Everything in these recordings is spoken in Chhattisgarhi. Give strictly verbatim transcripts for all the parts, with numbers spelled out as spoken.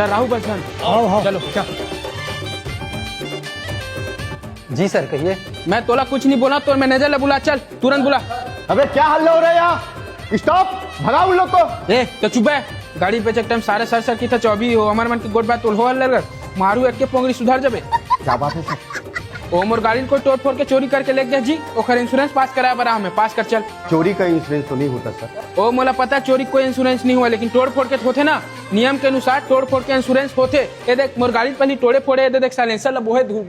सर, राहु बस जान। आओ, आओ। चलो। चल। जी सर, कहिए। मैं तोला कुछ नहीं बोला, तोर मैनेजर ला बुला, चल, तुरंत बुला। अबे, क्या हल्ला हो रहा है यहाँ? स्टॉप, भगाओ उन लोग को। ए, तो चुप है। गाड़ी बेचे टाइम सारे सर सर की था चौबी हो, हमारे मन की गोट बात तोल हो हल्ला कर। मारू एक के पोंगरी सुधर जबे। क्या बात है सर? ओ मोर गाड़ी कोई तोड़ फोड़ के चोरी करके ले गया जी, ओखर इंश्योरेंस पास कराए बर हमें पास कर चल। चोरी का इंश्योरेंस तो नहीं होता सर। ओ मोला पता चोरी कोई इंश्योरेंस नहीं हुआ, लेकिन तोड़ फोड़ के होथे ना, नियम के अनुसार तोड़ फोड़ के इंश्योरेंस होथे। ये देख मोर गाड़ी पहली तोड़े फोड़े, ये देख साइलेंसर ला बोहे घू-,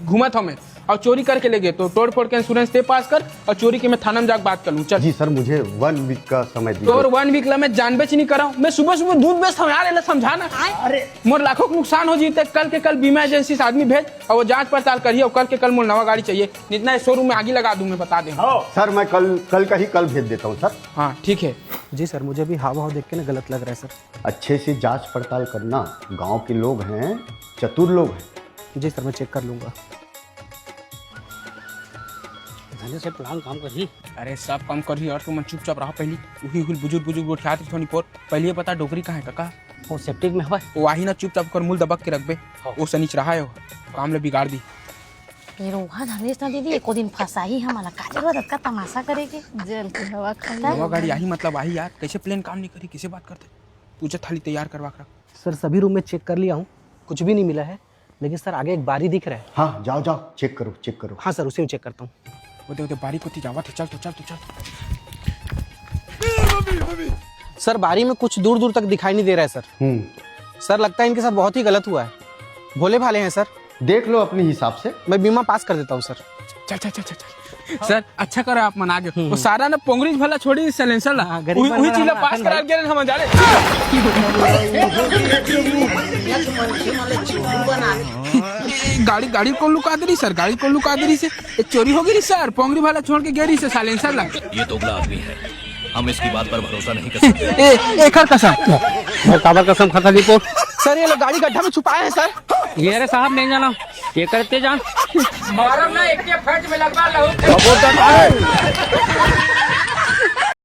घूमत हमें और चोरी करके ले गए, तो तोड़ फोड़ के इंश्योरेंस ते पास कर और चोरी के मैं थाना में जाके बात कर लूँ। चल। जी सर, मुझे वन वीक का समय दीजिए। तोर वन वीक ला मैं जानबे च नहीं कराऊँ। मैं सुबह सुबह दूध बेचता हूँ यार, एला समझा ना। अरे। मोर लाखों के नुकसान हो जीते। कल के कल बीमा एजेंसी से आदमी भेज और वो जांच पड़ताल करिए और कल के कल मोर नवा गाड़ी चाहिए, नहीं तो शोरूम में आगी लगा दूँ मैं, बता दे। सर, मैं कल, कल का ही कल भेज देता हूँ सर। हाँ, ठीक है। जी सर, मुझे भी हाव भाव देख के ना गलत लग रहा है सर। अच्छे से जांच पड़ताल करना, गांव के लोग हैं, चतुर लोग हैं। जी सर, मैं चेक कर लूंगा। धने से प्लान काम करही। अरे सब काम करही यार, तुमन चुपचाप रहा। पहली उही उही बुजुर्ग बुजुर्ग गोठियात रही थोड़ी पोर। पहली ये बता डोकरी कहाँ है काका? वो सेप्टिक में हवा। वो आही ना, चुपचाप कर मुल दबक के रखबे। हाँ। वो सनीच रहा है, वो काम ले बिगाड़ दी। ये रोहा धनेश ना दीदी, एको दिन फंसाही हमला, का जरूरत अतका तमाशा करे के? जेल के हवा खाई। नवा गाड़ी आही मतलब आही यार, कैसे प्लेन काम नहीं करी, किसे बात करते? पूजा थाली तैयार करवा के रख। सर, सभी रूम में चेक कर लिया हूँ, कुछ भी नहीं मिला है, लेकिन सर आगे एक बारी दिख रहा है। हाँ, जाओ जाओ, चेक करो, चेक करो। हाँ सर, उसी में चेक करता हूँ। वो दे, वो दे, बारी कोती जावत है, चल तो, चल तो, चल। सर, बारी में कुछ दूर दूर तक दिखाई नहीं दे रहा है सर। हम्म। सर, लगता है इनके साथ बहुत ही गलत हुआ है, भोले भाले हैं सर। देख लो अपने हिसाब से। मैं बीमा पास कर देता हूँ सर। चल चल चल चल चल। सर, अच्छा करा आप मन आगे। हम्म। वो सारा ना पोंगरीज भला छोड़ी, साइलेंसर ला। हाँ, गरीब उही, मन उही वाला चीज ला हमारा पास आखन करा भाई। के हमन जा रहे। गाड़ी, गाड़ी कौन लुका दे रही सर? गाड़ी कौन लुका दे रही से? ये चोरी हो गई सर, पोंगरी भला छोड़ के गे रही से साइलेंसर ला। ये दोगला आदमी है, हम इसकी बात पर भरोसा नहीं कर सकते। ए, एकर कसम। काबर कसम खाता दीपो? सर, ये लोग गाड़ी गड्ढा में छुपाए हैं सर। ये रे साहब, नहीं जाना, ये करते जान। मारब ना, एक के फट में लगवा लहू।